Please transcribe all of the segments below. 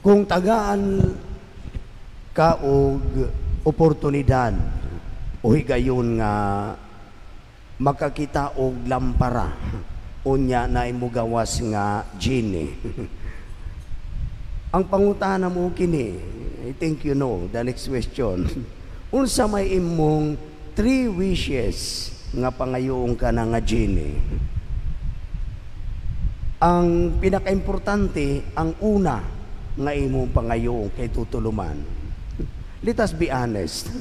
Kung tagaan ka og oportunidad o higayon nga makakita og lampara, unya na imo gawas nga genie. Ang pangutana mo kini, I think you know the next question. Unsa may imong three wishes nga pangayoon ka na nga genie? Ang pinakaimportante, ang una nga imong pangayoon kay tutuluman. Let us be honest.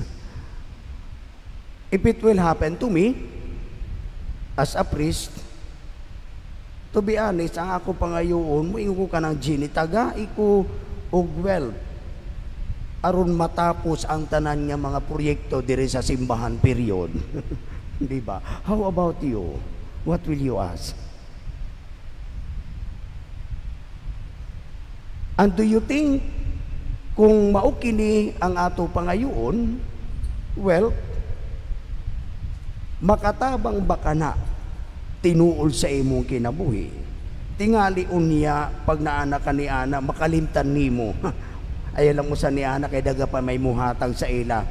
If it will happen to me, as a priest, to be honest, ang ako pangayoon, moingon ko kanang genie, tagai ko og wealth aron matapos ang tanan nga mga proyekto diri sa simbahan, period. Di ba? How about you? What will you ask? And do you think kung mao kini ang ato pangayoon, well, makatabang ba ka na tinuol sa imong kinabuhi? Tingali unya pag naana ka ni ana, makalimtan nimo. Ayaw lang mo sa ni ana kay daga pa may muhatag sa ila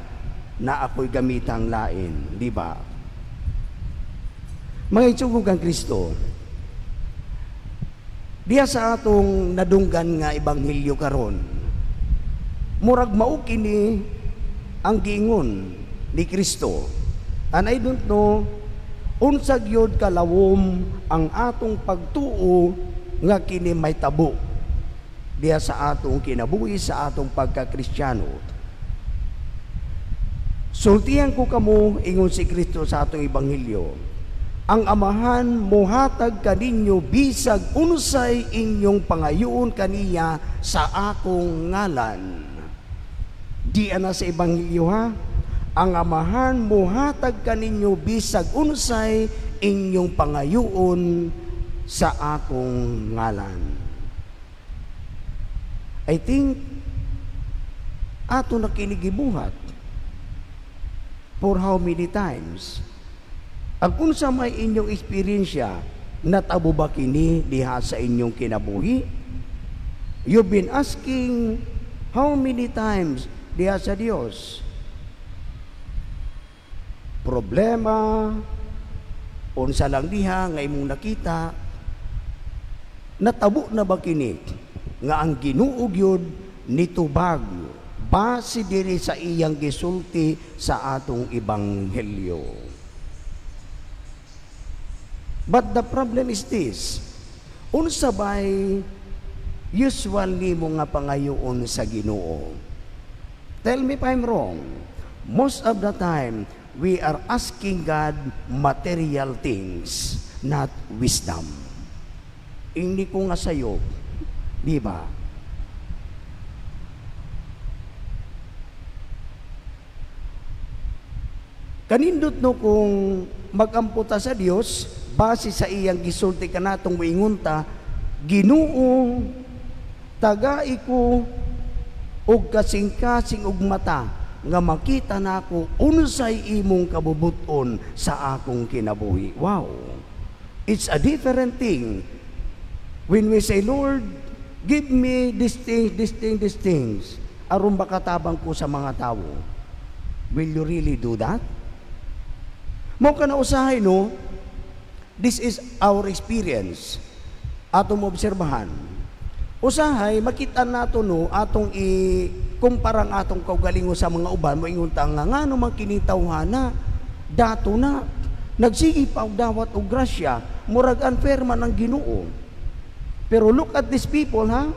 na ako'y gamitang lain, di ba? Mga igsoon kang Kristo, diya sa atong nadunggan nga ebanghelyo karon, murag mao kini ang giingon ni Kristo. And I don't know unsa gyud kalawom ang atong pagtuo nga kini may tabo diya sa atong kinabuhi, sa atong pagkakristyano. Sultihan ko kamo, ingon si Kristo sa atong ebanghelyo, ang Amahan mohatag kaninyo bisag unsay inyong pangayoon kaniya sa akong ngalan. Di ana sa ebanghelyo ha. Ang Amahan mohatag kaninyo bisag unsay inyong pangayoon sa akong ngalan. I think ato na kini gibuhat for how many times? Ang unsa may inyong eksperyensya, natabo ba kini diha sa inyong kinabuhi? You've been asking how many times diha sa Dios? Problema, unsa lang diha nga imong nakita, natabo na ba kini nga ang Ginoo gyud nitubag base diri sa iyang gisulti sa atong ebanghelyo? But the problem is this, unsa bay usual nimo nga pangayoon sa Ginoo? Tell me if I'm wrong. Most of the time, we are asking God material things, not wisdom. Hindi ko nga sayo, di ba? Kanindot no kung magampo ta sa Dios, base sa iyang gisulti kanatong moingon ta, Ginoo, tagai ko og kasing-kasing og mata nga makita nako unsay imong kabubuton sa akong kinabuhi. Wow! It's a different thing when we say, Lord, give me these things, these things, these things, aron makatabang ko sa mga tawo. Will you really do that? Mao ka na usahay, no? This is our experience. Atong obserbahan. Usahay, makita nato, no, atong i-kumpara ang atong kaugalingon sa mga uban, moingon ta nga ngano man kini tawhana, dato na, nagsige pa og dawat og grasya, murag unfair man ang Ginoo. Pero look at these people, ha?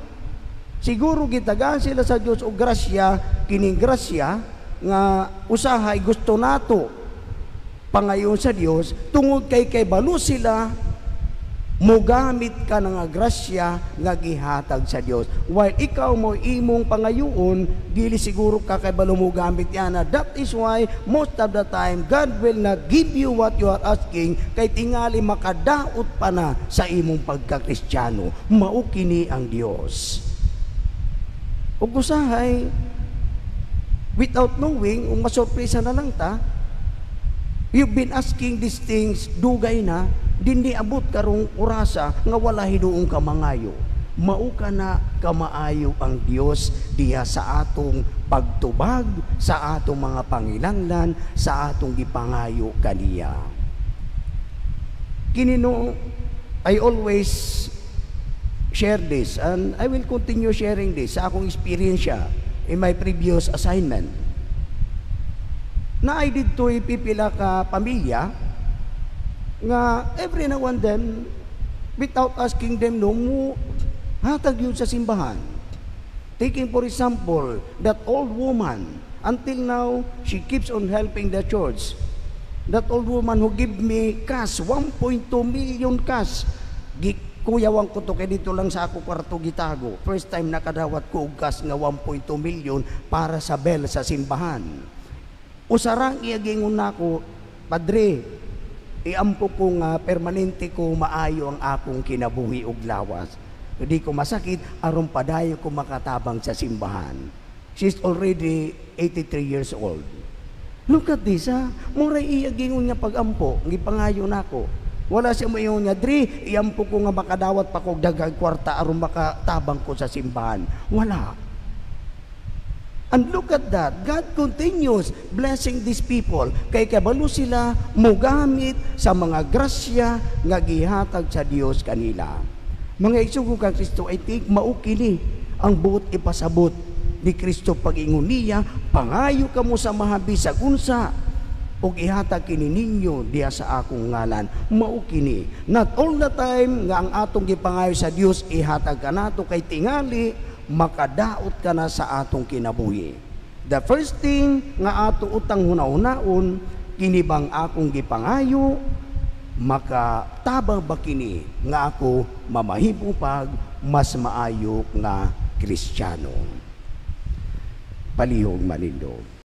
Siguro gitagaan sila sa Dios og grasya, kining grasya nga usahay gusto nato pangayon sa Dios tungod kay balo sila mogamit ka ng grasya nga gihatag sa Dios. While ikaw mo imong pangayoon, dili siguro ka kay balo mogamit yana. That is why most of the time God will not give you what you are asking kay tingali makadaot pa na sa imong pagkakristyano. Mao kini ang Dios. Ug usahay, without knowing, ug masurpresa na lang ta, you've been asking these things dugay na, dindi abot karong orasa nga wala hinuong ka mangayo. Mao ka na kamaayo ang Dios diha sa atong pagtubag sa atong mga pangilanglan sa atong gipangayo kaniya. Kini no, I always share this and I will continue sharing this sa akong eksperyensya in my previous assignment. Naay didto'y pipila ka pamilya nga every now and then, without asking them no, mo hatag yun sa simbahan. Taking for example, that old woman, until now, she keeps on helping the church. That old woman who give me cash, 1.2 million cash. Gikuyawan ko to kay dito lang sa ako kwarto gitago. First time nakadawat ko og cash nga 1.2 million para sa bell sa simbahan. Usarang iya gingon nako, "Padre, iampo ko nga permanente ko maayo ang akong kinabuhi ug lawas. Di ko masakit aron padayon ko makatabang sa simbahan." She's already 83 years old. Look at this, ha? Muray iya gingon nga pagampo, gipangayo nako. Wala siya moingon nga, "Dri, iampo ko nga makadawat pa kog daghang kwarta aron makatabang ko sa simbahan." Wala. And look at that, God continues blessing these people. Kay kabalo sila mugamit sa mga grasya nga gihatag sa Dios kanila. Mga igsoon kang Kristo, I think mao kini ang buot ipasabot ni Kristo pag-ingon niya, "Pangayo kamo sa Amahan bisag unsa ug ihatag kini ninyo diha sa akong ngalan." Mao kini. Not all the time nga ang atong gipangayo sa Dios ihatag kanato kay tingali makadaot ka na sa atong kinabuhi. The first thing nga ato utang hunahunaon, kini bang akong gipangayo, makatabang ba kini nga ako mamahimo pag mas maayo nga Kristiyano? Palihog manindog.